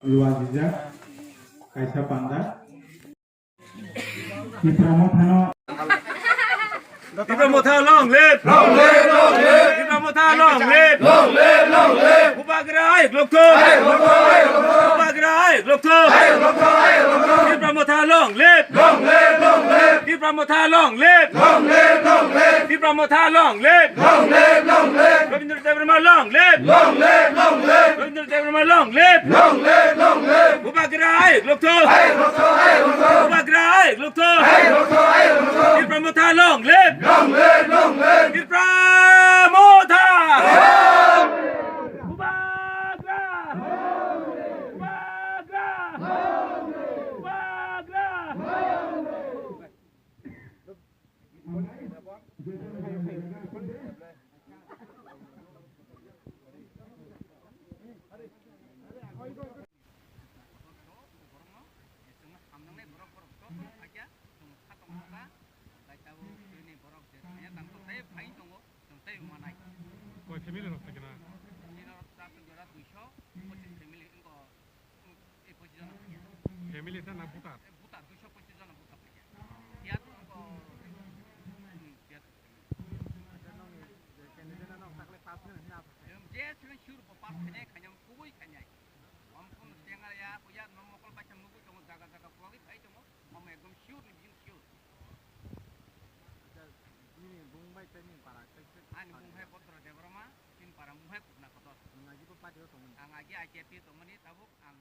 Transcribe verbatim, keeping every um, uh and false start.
Luajijak kaisa panda. Tipra Mothano. Tipra Motha long live! Long live, long live! Tipra Motha long live! Long live, long live! Bubagra ayuk lokthung! Ayuk lokthung, ayuk lokthung! Bubagra ayuk lokthung! Ayuk lokthung, ayuk lokthung! Tipra Motha long live! Long live, long live! Tipra Motha long live! Long live, long live! Tipra Motha long live! Long live, long live! Rabindra Debbarma long live! Long live, long live! Rabindra Debbarma long live! Long live, long live! Bubagra ayuk lokthung! Ayuk lokthung, ayuk lokthung! Bubagra ayuk lokthung! Ayuk lokthung, ayuk lokthung! Tipra Motha long live! Long live, long live! Tipra Motha! Bubagra! Bubagra! Bubagra! Hamnangnai borok, borok joto phaikha, chwng kha tongkha, bai tabuk chini borok je thangya tang tong tei phai tongo, chwng tei manai. Koi family rok phaikha na? Chini rok char jora duiso pochis family wngkha. Family ta na voter? Voter, duiso pochis jona voter phaikha. Tiyar wngkha, hmm, tiyar. Acha, nokni je candidate no nokha khlai pass wngkha hwnwi asa khe? Je swkang sure bo pass khainai, khainai, kubui khainai. Omo phone sengya ya, oya no mokol baithang nugui tongo, jaga jaga kwlagwi phai tongo, omo ekdom sure ni bising sure. Acha, nini bumung bai tei nini para tei tei. Ani bumung hai Bhadra Debbarma, chini para bumung hai Krishna Kotor. Ang agi bo party o tongmani. Ang agi I T F T tongmani, tabuk ang